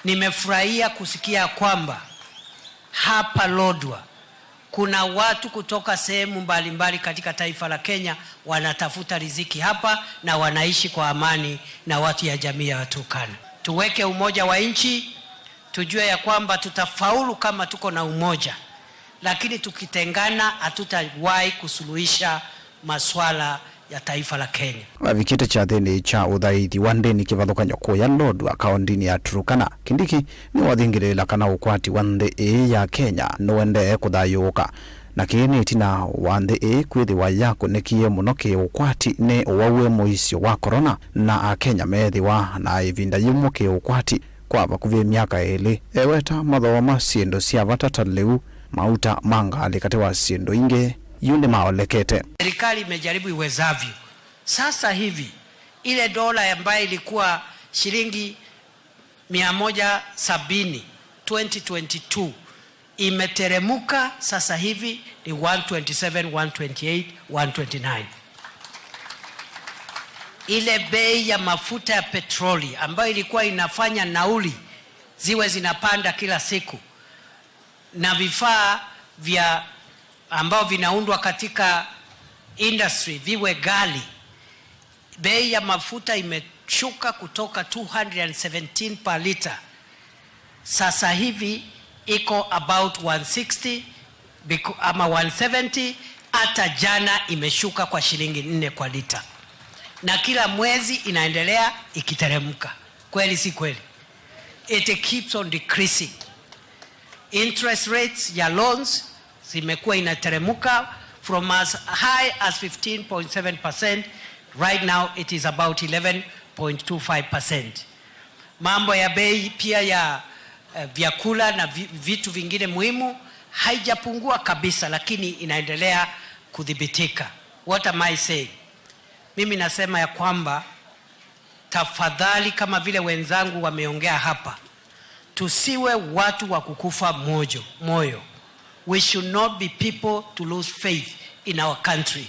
Nimefurahia kusikia kwamba hapa Lodwar kuna watu kutoka sehemu mbalimbali katika taifa la Kenya wanatafuta riziki hapa na wanaishi kwa amani na watu ya jamii ya Waturkana. Tuweke umoja wa nchi, tujue ya kwamba tutafaulu kama tuko na umoja, lakini tukitengana, hatutawahi kusuluhisha maswala ya taifa la Kenya. Avikĩte kyathĩnĩ kya ũthaithi wa ndĩni kĩvathũkany'o kũya Lodwar kaũntĩnĩ ya Turkana, Kindiki nĩwathingĩlĩĩla kana ũkwati wa nthĩ ĩĩ ya Kenya nũendee kũthayũũka. Na kĩĩ nĩ ĩtina wa nthĩ ĩĩ kwĩthĩwa yakũnĩkie mũno kĩũkwati nĩ ũwau wĩ mũisyo wa corona, na Akenya meethĩwa na ĩvinda yũmũ kĩũkwati kwa vakuvĩ myaka ĩlĩ. Eweta mathooa ma syĩndũ sya vata ta lĩu, mauta ma ngalĩ katĩ wa syĩndũ ingĩ, yu nĩmaolekete. Serikali imejaribu iwezavyo Sasa hivi, ile dola ambayo ilikuwa shilingi mia moja sabini twenty twenty-two, imeteremuka, sasa hivi ni one twenty-seven, one twenty-eight, one twenty-nine. Ile bei ya mafuta ya petroli ambayo ilikuwa inafanya nauli ziwe zinapanda kila siku, na vifaa vya ambao vinaundwa katika industry viwe ghali. Bei ya mafuta imeshuka kutoka two hundred and seventeen per liter, sasa hivi iko about one sixty biku- ama one seventy. Hata jana imeshuka kwa shilingi nne kwa lita, na kila mwezi inaendelea ikiteremka. Kweli si kweli? It keeps on decreasing. Interest rates ya loans zimekuwa inateremuka from as high as fifteen point seven percent, right now it is about eleven point two five percent. Mambo ya bei pia ya, eh, vyakula na vi- vitu vingine muhimu haijapungua kabisa, lakini inaendelea kudhibitika. What am I saying? Mimi nasema ya kwamba tafadhali, kama vile wenzangu wameongea hapa, tusiwe watu wa kukufa mojo, moyo. We should not be people to lose faith in our country.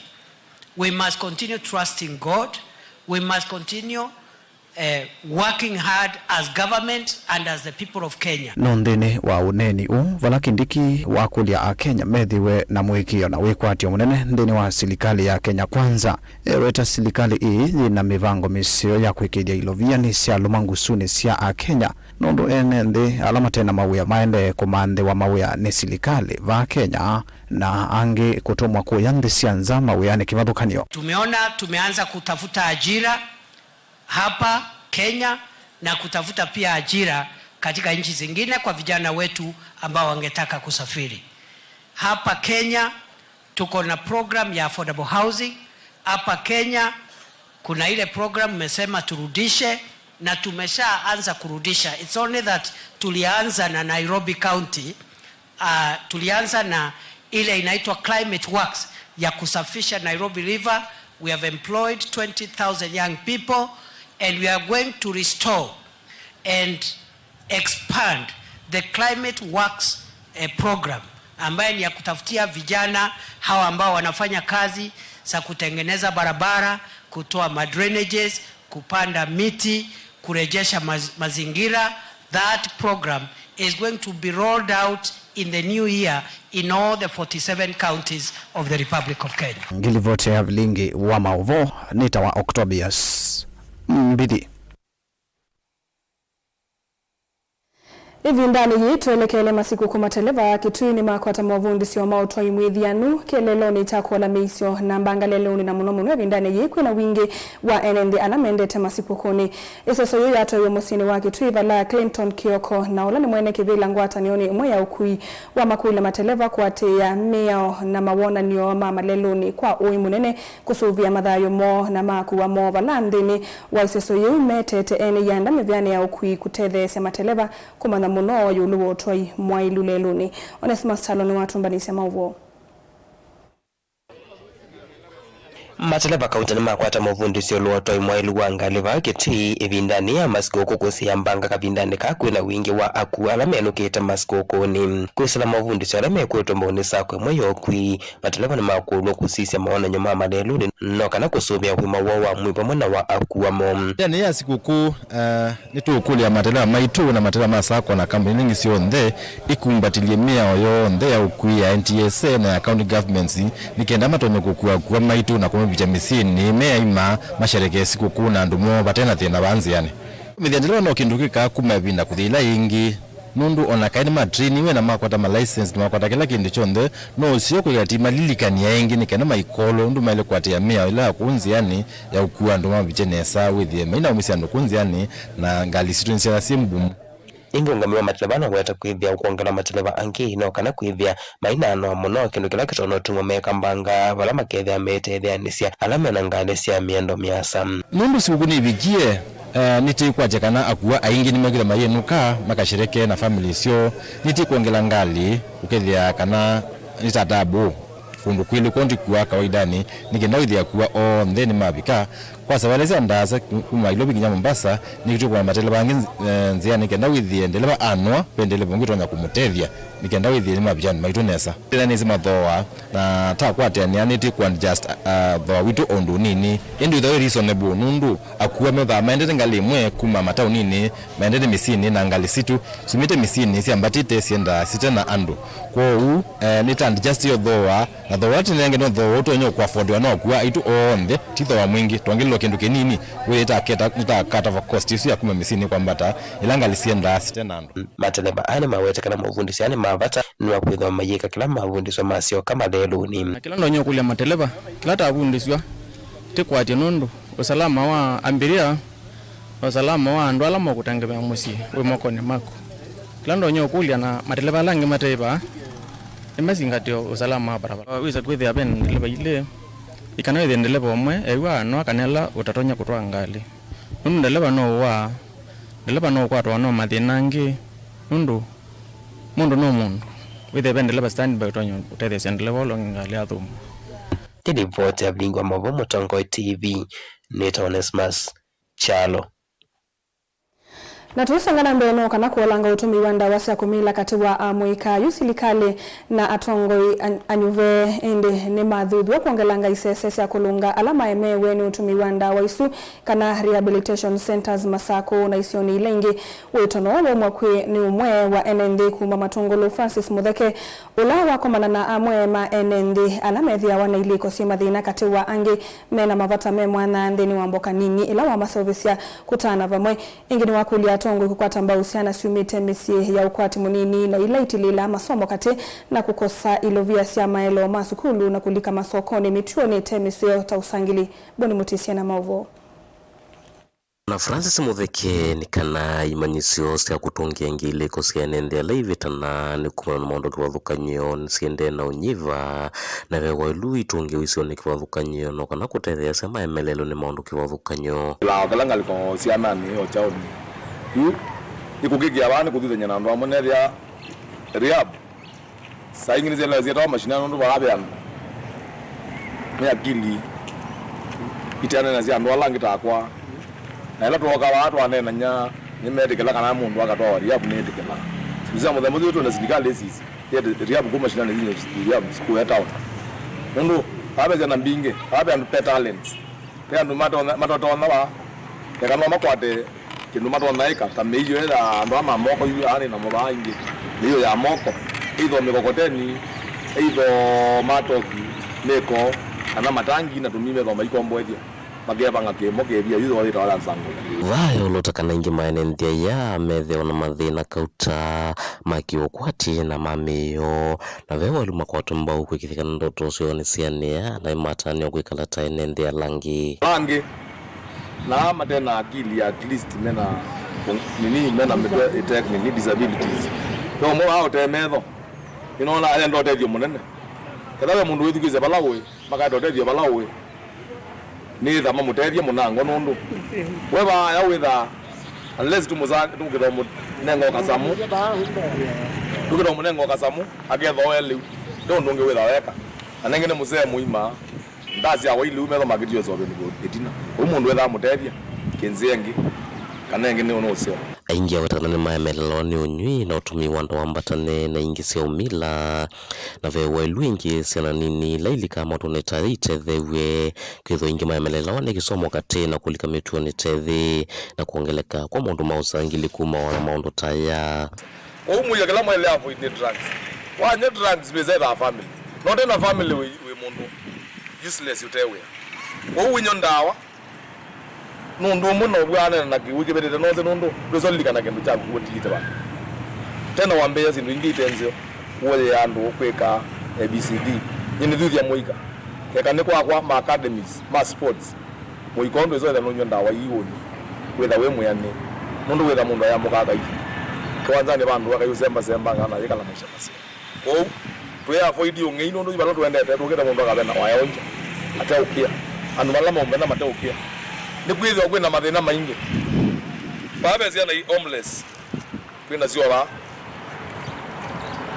We must continue trusting God. We must continue, eh, working hard as government and as the people of Kenya. No nthĩnĩ wa ũneeni ũũ, vala Kindiki wakũlya Akenya methĩwe na mũĩkĩĩo na wĩkwatyo mũnene nthĩnĩ wa silikalĩ ya Kenya Kwanza, eweta silikalĩ ĩĩ yĩna mĩvango mĩseo ya kwĩkĩĩthya ilovia nĩsyalũma ngusunĩ sya Akenya, nũndũ ene nthĩ ala mate na mawĩa maendee kũmanthĩwa mawĩa nĩ silikalĩ vaa Kenya, na angĩ kũtũmwa kũya nthĩ sya nza mawĩanĩ kĩvathũkany'o. Tumeona tumeanza kutafuta ajira hapa Kenya na kutafuta pia ajira katika nchi zingine kwa vijana wetu ambao wangetaka kusafiri. Hapa Kenya tuko na program ya affordable housing. Hapa Kenya kuna ile program mmesema turudishe, na tumeshaanza kurudisha. It's only that tulianza na Nairobi County. Uh, tulianza na ile inaitwa Climate Works ya kusafisha Nairobi River. We have employed twenty thousand young people and we are going to restore and expand the Climate Works, eh, program, ambaye ni ya kutafutia vijana hawa ambao wanafanya kazi za kutengeneza barabara, kutoa madrainages, kupanda miti, kurejesha maz- mazingira. That program is going to be rolled out in the new year in all the forty-seven counties of the Republic of Kenya. Ngilivoti ya vilingi wa maũvoo nĩtawa Octobius Mbithi. Ĩvindanĩ yĩĩ twelekele masikũkũ, mateleva Kitui nĩmakwata movundĩsyo ma ũtwai mwĩthianu kĩeleelonĩ kya kũola mĩisyo na mbanga lelũnĩ, na mũno mũno ĩvindanĩ yĩĩ kwĩna wingĩ wa ene nthĩ ala mendete masikũkũnĩ. Ĩseso yĩĩ yatwaiwe mũsyĩnĩ wa Kitui, vala Clinton Kioko, na ũla nĩ mwene kĩvĩla ngwatanĩonĩ ĩmwe ya ũkui, wamakũlya mateleva kũatĩĩa mĩao na mawonany'o ma malelũnĩ kwa ũĩ mũnene, kũsũvĩa mathayũ moo na maakũwa moo vala nthĩnĩ wa ĩseso yĩu metete ene ianda mĩvĩanĩ ya ũkui kũtetheesya mateleva kũmanya mũno ĩũlũ wa ũtwai mwaĩlu lelũnĩ. Onesimus Kyalo nĩwatũmbanĩsye maũvoo. Mateleva kaunti nĩmakwata movundĩsyo ĩũlũ wa ũtwai mwaĩlu wa ngalĩ vaa Kitui ĩvindanĩ ya masikũkũ kũsĩĩa mbanga kavindanĩ kaa kwĩna wingĩ wa akuu ala menũkĩte masikũkũnĩ. Kwĩsĩla movundĩsyo ala mekwĩtwe mbaũnĩ sacco ĩmwe ya ũkui, mateleva nĩmakũlw'a kũsisya mawonany'o ma malelũnĩ no kana kũsũvĩa ũima woo wa mwĩĩ vamwe na wa akuu amo. Ĩvindanĩ ya sikũkũ, eh, nĩtũũkũlya mateleva maitũ na mateleva ma sacco na kambuni ingĩ syonthe ikumbatĩlye mĩao yonthe ya ũkui ya N T S A na ya county governments nĩ kenda matonye kũkua akũwa maitũ na kũmavikya mĩsyĩnĩ me aima, masherekee sikũkũ na andũ moo vate na thĩna vaa nzĩanĩ. Kũmĩthya ndeleva no kĩndũ kĩkaa kuma ĩvinda kũthi ĩla yĩngĩ, nũndũ o na kaĩ nĩmatrainiwe na makwata ma license na makwata kĩla kĩndũ kyonthe, no ũseo kwĩka ti malilikany'a ĩngĩ nĩ kana maikolwe ũndũ maĩle kũatĩĩa mĩao ĩla ya kũu nzĩanĩ ya ũkua andũ mamavikye nesa, wĩthĩe mainaũmĩsya andũ kũu nzĩanĩ, na ngalĩ sitũ nĩsyĩthĩawa syĩ mbumu. Ĩngĩ ũngamĩi wa mateleva no wete kwĩthĩa ũkwongela mateleva angĩ no kana kwĩthĩa mainaanoa mũno, kĩndũ kĩla kĩtonya ũtuma meka mbanga vala makethĩa metetheanĩsya ala mena ngalĩ sya mĩendo mĩasa. Nũndũ sikũkũ nĩvikie, eh, nĩtĩkwatya kana akua aingĩ nĩmekĩthwa mayĩnũka makasherekee na famĩlĩ syoo. Nĩtĩkwongela ngalĩ ũkethĩa kana nĩtatabu. Kũndũ kwĩlĩ kwondũ ikuaa kawaidanĩ, nĩ kenda wĩthĩa akuwa onthe nĩmavika. Kwa savalĩ sya ndaasa kuma Nairobi nginya Mombasa, nĩkĩtw'e kũmanya mateleva angĩ nz-, eh, nzĩanĩ kenda wĩthĩe ndeleva anwa, ve ndeleva ũngĩ ũtonya kũmũtethya, nĩ kenda wĩthĩe nĩmavika andũ maitũ nesa. Tena nĩsĩ mathooa, na ta kwatĩanĩa nĩtĩ kũ adjust, uh, thooa witũ o ũndũ ũnini. Ĩndĩ wĩthĩwa wĩ reasonable nũndũ akua methaa maendete ngalĩ ĩmwe kuma mataũninĩ, maendete mĩsyĩnĩ, na ngalĩ sitũ syumĩte mĩsyĩnĩ syambatĩte syendaa site na andũ. Kwoou, eh, nĩ ta adjust yo thooa, na thooa tene nenge no thooa ũtonya kũ afford wa no akua aitũ onthe, ti thooa mwingĩ, twongelewa kĩndũ kĩnini, wĩta keta, nĩta cut off cost isu ya kuma mĩsyĩnĩ kwambata, ila ngalĩ syendaa site na andũ. Mateleva aa nĩmawete kana mavundĩsyo aa nĩ ma vata nĩ wa kwĩthĩwa mayĩka kĩla mavundĩswa masyoka malelũnĩ. Na kĩla ndonya ũkũlya mateleva, kĩla tavundĩsw'a ti kwatya nũndũ ũsalama wa ambĩlĩa, ũsalama wa andũ ala mokũtengemea mũsyĩ wĩ mokonĩ maku. Kĩla ndonya ũkũlya na mateleva ala angĩ mate vaa nĩmasingatĩe ũsalama wa barabara. Wĩsa kwĩthĩa ve ndeleva ilĩ, ĩkana wĩthĩe ndeleva ũmwe ew'a anwa kana ĩla ũtatonya kũtwaa ngalĩ. Nũndũ ndeleva no ũwaa, ndeleva no ũkwatwa no mathĩna angĩ, nũndũ mũndũ no mũndũ. Wĩthĩe ve ndeleva standby ũtonya ũtetheesya ndeleva ũla ũngĩ ngalĩ yathũmũa. Nĩ livoti ya Vilingi wa Maũvoo Mũtongoi T V, nĩtawa Onesmus Kyalo. Na tũisonga na mbee, no kana kũolanga ũtũmĩi wa ndawa sya kũmila katĩ wa amũika yu silikalĩ na atongoi an-, anyuve, ĩndĩ nĩmathuthw'a kwongelanga isese sya kũlũnga ala maemeewe nĩ ũtũmĩi wa ndawa isu, kana rehabilitation centers Masakũ na isionĩ ila ingĩ. Wĩtano waumwa kwĩ nĩ ũmwe wa ene nthĩ kuma Matũngũlũ, Francis Mũtheke, ũla wakomana na amwe ma ene nthĩ ala methĩawa na ilĩko syĩ mathĩna katĩ wa angĩ me na mavata me mwanya nthĩnĩ wa mboka nini ĩla wamaseũvĩsya kũtana vamwe. Ĩngĩ nĩwakũlya atongoi kũkwata mbau syana syumĩte mĩsyĩ ya ũkwati mũnini na ila itilĩlaa masomo katĩ na kũkosa ilovia sya maeloo ma sukulu na kũlika masokonĩ mĩtuonĩ ĩte mĩseo ta ũsangili. Boni Mũtĩsya na maũvoo. Na Francis Mũtheke nĩ kana imanyĩsyo sya kũtũngĩa ĩngĩ ilĩko sya ene nthĩ ala ivĩtana nĩ kumana na maũndũ kĩvathũkany'o nĩsyendee na ũnyiva, na ve waĩlu itũngĩwe isionĩ kĩvathũkany'o no kana kũtetheesya maemelelwe nĩ maũndũ kĩvathũkany'o. Kĩlao kĩla ngalĩko syananĩ o kyaũnĩ yu nĩ kũkĩkĩa vaa nĩ kũthuthany'a na andũ amwe nethĩa rehab. Saa ingĩ nĩsyĩlaa syĩtawa mashinani nũndũ vaa ve andũ me akili iteanene na sya andũ ala angĩ takwa. Na ĩla twooka vaa twaneenany'a, nĩmeetĩkĩla kana mũndũ akatwawa rehab nĩĩtĩkĩlaa. Syĩndũ sya mũthemba ũsu twenda silikalĩ ĩsisye, yete rehab kuma mashinani ĩsinye rehab kũya town. Nũndũ vaa ve syana mbingĩ, vaa ve andũ ve talents. Ve andũ matonya, matotonya vaa, eka no makwate kĩndũ matonya ĩka, ta mĩio ya andũ aa ma moko yu, aa nĩ namo vaa ingĩ, mĩio ya moko, either mĩkokoteni, either matoki, mĩko, kana matangi na tũmii methwa maikomboethya, makevanga kĩmo kĩvia yu yĩtawa ya nsangũla. Vaa eũlũta kana aingĩ ma ene nthĩ aya methĩawa na mathĩna kauta ma kĩũkwati na ma mĩio. Na ve waĩlu makwatwe mbau kwĩkĩthya kana ndoto syoo nĩsyanĩa, na nĩmatanĩwa kwĩkala ta ene nthĩ ala angĩ. Ala angĩ, na aa mate na akili, at least mena nini, mena mĩtwe ĩte nini, disabilities. Ve ũmwe vaa ũte metho, nĩnona ayenda ũtethyo mũnene. Ketha ve mũndũ wĩthukĩĩsye vala ũĩ, makaenda ũtethyo vala ũĩ. Nĩtha mamũtethye mũnango nũndũ we vaaya wĩthaa, unless tũmũsa-, tũkĩtha ũmũnenga ũkasamũ, tũkĩtha ũmũnenga ũkasamũ, aketha oe lĩu, nde ũndũ ũngĩ wĩtha weka. Na nengĩ nĩ mũsee mũima, ndasyawa ilĩu metho makĩtio soveni ĩtina. Ũu mũndũ ethaa mũtethya kĩnzĩa ĩngĩ, kana ĩngĩ nĩ ũnũseo. Aingĩ awetana nĩmaemelelwa nĩ ũnyw'ĩ na ũtũmĩi wa ndawa mbatane na ingĩ sya ũmila. Na ve waĩlu ĩngĩ, syana nini ila ilikaa maũndũnĩ ta aya itetheew'e, kwĩthwa ingĩ maemelelawa nĩ kĩsomo katĩ na kũlika mĩtuonĩ ta ĩthĩ, na kwongeleka kwa maũndũ ma ũsangili kumawa na maũndũ ta aya. Kwoou mũio kĩla mwaĩle avoid nĩ drugs. Wanywa drugs ndwĩsa ĩthaa family. Na ũte na family wĩ, wĩ mũndũ useless ũte wĩa. Kwoou wĩnywa ndawa, nũndũ ũmwe no w'o aneena na kĩw'ũ kĩvĩtĩte nose nũndũ ndwĩsa ũlilikana kĩndũ kyaku ũtilĩte vandũ. Tena wambĩĩa syĩndũ ingĩ ite nzeo, kuoyea andũ kwĩka A B C D. Nyie nĩthuthya mũika. Eka nĩ kwakwa ma academies, ma sports. Mũika ũũ ndwĩsa wĩtha nũnyw'a ndawa ii ũnĩ. Wĩtha wĩ mwĩanĩe. Nũndũ wĩtha mũndũ ayamũkaa kaingĩ. Kĩwanzanĩ vandũ akaiũsembasemba kana yĩkala maisha maseo. Kwoou, twĩ avoid ũng'ei nũndũ yu vala tũendete, tũkĩte mũndũ akavena wayaũngya, ateũkĩa. Andũ vala maũmbena mateũkĩa. Nĩkwĩthĩwa kwĩna mathĩna maingĩ. Vaa ve syana i homeless. Kwĩna syo vaa.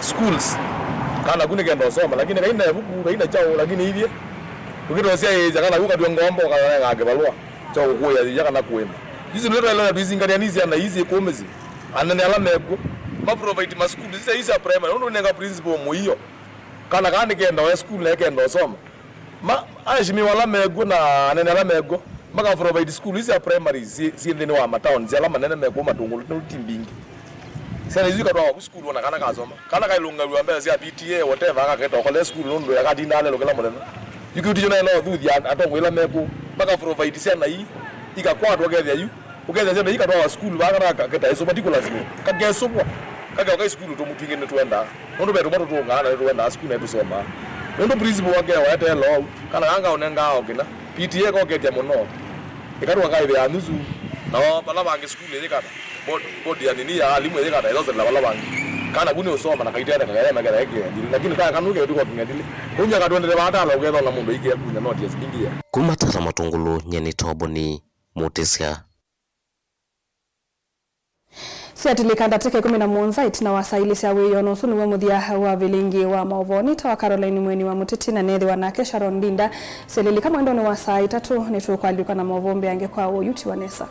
Schools. Kana ku nĩkenda ũsoma, lakini kaina ĩvuku, kaina kyaũ, lakini ithyĩ tũkĩtosyaĩĩsya kana ku katw'e ngombo, kana neng'aa kĩvalũa kya kũkũĩa yĩya kana kũĩma. Isu nĩtwaĩlana tũisinganĩa nĩ syana ii syĩkũmĩsye anene ala mekw'o ma provide ma school sisya ii sya primary, nũndũ nĩnenga principal mũio. Kana kaa nĩkenda oya school na ĩkenda ũsoma. Ma, aheshimiwa ala mekw'o na anene ala mekw'o maka provide school ii sya primary syĩ, syĩ nthĩnĩ wa mataoni ala manene mekw'o Matũngũlũ, nũndũ ti mbingĩ. Syana isu ikatwawa ku sukulu ona kana kasoma. Kana kailũngaĩwa mbesa sya P T A, whatever, akaketa ũkole sukulu nũndũ akatinda alelũkĩla mũthenya. Yu kĩu tikyo naĩla ũthuthya atongoi ala mekw'o maka provide syana ii ikakwatwa kethĩa yu. Ũkethĩa syana ikatwawa sukulu vaa kana ka-, ketaĩsũvwa, ti kũlasimĩwa. Kakesũvwa, kakewa kai sukulu tũmũtwingĩ nĩtwendaa. Nũndũ ve tũmwe tũtũngaa na nĩtũendaa sukulu na nĩtũsomaa. Nũndũ principal wakewa eteela ũu, kana kanga ũnengaa o kĩna, P T A koketya mũno. Ĩkatũka kaĩvĩa nusu, nao vala vangĩ sukulu ĩyĩkata. Board, board ya nini ya alimũ ĩyĩkata, ĩthoselela vala vangĩ. Kana ku nĩ ũsoma na kaitenda kakaya maketha ĩkĩa ndili. Lakini kaya kanu ketu kwa kinya ndili. Kumya katwendele vatala ũkethona mũndũ ikĩa kunya noti ya silingi ya. Kuma Tala Matũngũlũ, nyeni Toboni. Mũtĩsya. Syatilĩka ndatĩka ĩkũmi na mũonza ĩtina wa saa ilĩ sya wĩoo, na ũsu nĩw'o mũthya wa vilingi wa maũvoonĩ. Nĩtawa Caroline Mweni wa Mũtĩtĩ, na neethĩwa nake Sharon Ndinda. Syalilika mwendonĩ wa saa itatũ, nĩtũkwalyũka na maũvoo mbeange kwa ũyu tiwa nesa.